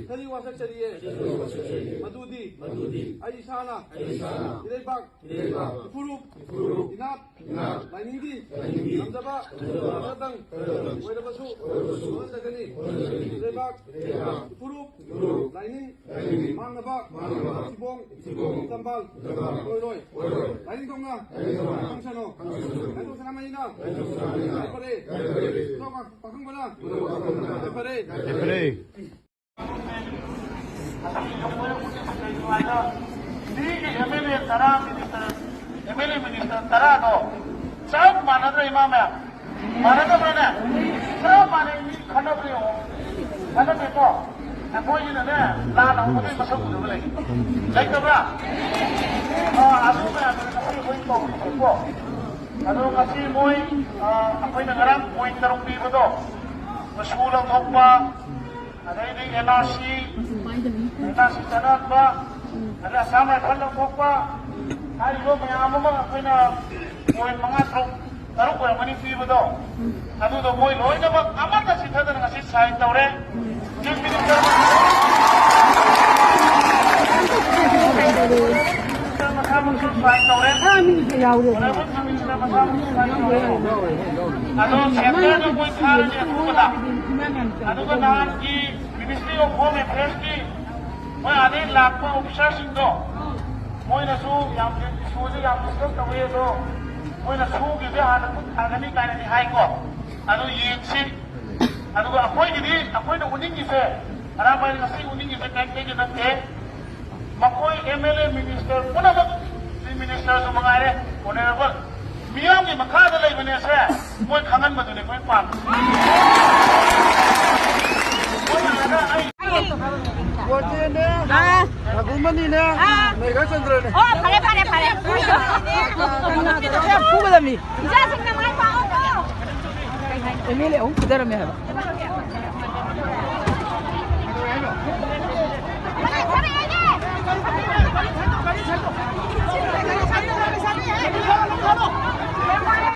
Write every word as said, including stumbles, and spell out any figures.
ꯀꯔꯤ ꯋꯥꯁꯛ ꯆꯔꯤꯌꯦ? ꯃꯗꯨꯗꯤ ꯑꯩ ꯏꯁꯥꯅ ꯏꯔꯩꯕꯥꯛ ꯏꯐꯨꯔꯨꯞ ꯏꯅꯥꯠ ꯂꯥꯏꯅꯤꯡꯒꯤ ꯉꯝꯖꯕ ꯈꯔꯗꯪ ꯑꯣꯏꯔꯕꯁꯨ ꯍꯣꯠꯅꯖꯒꯅꯤ꯫ ꯏꯔꯩꯕꯥꯛ ꯏꯐꯨꯔꯨꯞ ꯂꯥꯏꯅꯤꯡ ꯃꯥꯡꯅꯕ ꯊꯤꯕꯣꯡ ꯇꯝꯕꯥꯜ ꯑꯣꯏꯔꯣꯏ꯫ ꯂꯥꯏꯅꯤꯡꯊꯧꯅ ꯈꯪꯁꯅꯨ꯫ ꯂꯥꯏꯅꯤꯡꯊꯧ ꯁꯅꯥꯃꯍꯤꯅ ꯌꯥꯏꯐꯔꯦ꯫ ꯏꯅꯥꯎ ꯄꯥꯈꯪꯕꯅ ꯌꯥꯏꯐꯔꯦ꯫ ꯌꯥꯏꯐꯔꯦ꯫ ꯃꯤꯒꯤ ꯑꯦꯝ ꯑꯦꯜ ꯑꯦ ꯇꯔꯥ minister, M L A minister ꯇꯔꯥꯗꯣ ꯆꯞ ꯃꯥꯟꯅꯗ꯭ꯔ ꯏꯃꯥ ꯃꯌꯥꯝ? ꯃꯥꯟꯅꯗꯕ꯭ꯔꯅꯦ? ꯆꯞ ꯃꯥꯟꯅꯩ, ꯃꯤ ꯈꯟꯅꯕ꯭ꯔ ꯌꯦꯡꯉꯣ꯫ ꯈꯟꯅꯗꯦꯀꯣ? ꯑꯩꯈꯣꯏꯒꯤꯅꯅꯦ ꯂꯥꯟ ꯍꯧꯕꯒꯤ ꯃꯁꯛ ꯎꯗꯕ ꯂꯩ꯫ ꯂꯩꯇꯕ꯭ꯔꯥ? ꯑꯥ, ꯑꯗꯨ ꯃꯌꯥꯝꯗꯨꯅ ꯉꯁꯤ ꯑꯩꯈꯣꯏ ꯇꯧꯔꯤꯁꯦꯀꯣ꯫ ꯑꯗꯣ ꯉꯁꯤ ꯃꯣꯏ, ꯑꯥ, ꯑꯩꯈꯣꯏꯅ ꯉꯔꯥꯡ ꯄꯣꯏꯟ ꯇꯔꯨꯛ ꯄꯤꯕꯗꯣ, ꯃꯆꯨ ꯂꯧꯊꯣꯛꯄ, ꯑꯗꯩꯗꯤ N R C, N R C ꯆꯠꯅꯍꯟꯕ, ꯑꯗꯩ ꯑꯁꯥꯝ ꯔꯥꯏꯐꯜ ꯂꯧꯊꯣꯛꯄ, ꯍꯥꯏꯔꯤꯕ ꯃꯌꯥꯝ ꯑꯃ ꯑꯩꯈꯣꯏꯅ ꯄꯣꯏꯟ ꯃꯉꯥ, ꯇꯔꯨꯛ, ꯇꯔꯨꯛ ꯑꯣꯏꯔꯝꯒꯅꯤ ꯄꯤꯕꯗꯣ, ꯑꯗꯨꯗꯣ ꯃꯣꯏ ꯂꯣꯏꯅꯃꯛ ꯑꯃꯠꯇ ꯆꯤꯠꯊꯗꯅ ꯉꯁꯤ ꯁꯥꯏꯟ ꯇꯧꯔꯦ꯫ ꯆꯤꯐ ꯃꯤꯅꯤꯁꯇꯔ ꯃꯁꯥꯃꯛꯁꯨ ꯁꯥꯏꯟ ꯇꯧꯔꯦ꯫ ꯑꯣꯅꯔꯦꯕꯜ ꯆꯤꯐ ꯃꯤꯅꯤꯁꯇꯔ ꯃꯁꯥꯃꯛꯁꯨ ꯁꯥꯏꯟ ꯇꯧꯔꯦ꯫ ꯑꯗꯣ ꯁꯦꯟꯇꯔꯗ ꯃꯣꯏ ꯊꯥꯔꯅꯤ ꯑꯊꯨꯕꯗ꯫ ꯑꯗꯨꯒ ꯅꯍꯥꯟꯒꯤ ꯃꯤꯅꯤꯁꯇ꯭ꯔꯤ ꯑꯣꯐ ꯍꯣꯝ ꯑꯦꯐꯤꯌꯔꯁꯀꯤ ꯃꯣꯏ ꯑꯥꯗꯩ ꯂꯥꯛꯄ ꯑꯣꯐꯤꯁꯥꯔꯁꯤꯡꯗꯣ, ꯃꯣꯏꯅꯁꯨ ꯌꯥꯝ ꯏꯁꯨꯁꯦ ꯌꯥꯝ ꯗꯤꯁꯀꯁ ꯇꯧꯋꯤ, ꯑꯗꯣ ꯃꯣꯏꯅ ꯁꯨꯒꯤꯁꯦ ꯍꯥꯟꯅ ꯈꯨꯠ ꯊꯥꯒꯅꯤ ꯀꯥꯏꯅꯗꯤ ꯍꯥꯏꯀꯣ꯫ ꯑꯗꯨ ꯌꯦꯡꯁꯤ꯫ ꯑꯗꯨꯒ ꯑꯩꯈꯣꯏꯒꯤꯗꯤ, ꯑꯩꯈꯣꯏꯅ ꯎꯅꯤꯡꯉꯤꯁꯦ, ꯑꯔꯥꯕꯥꯏ ꯉꯁꯤ ꯎꯅꯤꯡꯉꯤꯁꯦ ꯀꯔꯤꯝꯇꯒꯤ ꯅꯠꯇꯦ꯫ ꯃꯈꯣꯏ ꯑꯦꯝ ꯑꯦꯜ ꯑꯦ, ꯃꯤꯅꯤꯁꯇꯔ ꯄꯨꯝꯅꯃꯛ, ꯆꯤꯐ ꯃꯤꯅꯤꯁꯇꯔꯁꯨ ꯃꯉꯥꯏꯔꯦ, ꯑꯣꯅꯔꯦꯕꯜ, ꯃꯤꯌꯥꯝꯒꯤ ꯃꯈꯥꯗ ꯂꯩꯕꯅꯦꯁꯦ ꯃꯣꯏ ꯈꯪꯍꯟꯕꯗꯨꯅꯦ ꯑꯩꯈꯣꯏ ꯄꯥꯝꯃꯤꯁꯦ꯫ ꯃꯣꯏ ꯑꯥꯗ ꯑꯩ ꯋꯥꯆꯦꯅꯦ, ꯑꯥ꯫ ꯔꯘꯨꯃꯅꯤꯅꯦ, ꯑꯥ꯫ ꯃꯦꯘꯆꯟꯗ꯭ꯔꯅꯦ꯫ ꯑꯣ, ꯐꯔꯦ, ꯐꯔꯦ, ꯐꯔꯦ꯫ ꯐꯨꯒꯗꯕꯅꯤ꯫ ꯏꯆꯥꯁꯤꯡꯅ ꯃꯥꯏ ꯄꯥꯛꯑꯣꯀꯣ꯫ ꯑꯦꯝ ꯑꯦꯜ ꯑꯦ ꯑꯍꯨꯝ ꯐꯨꯗꯔꯝꯃꯦ ꯍꯥꯏꯕ꯫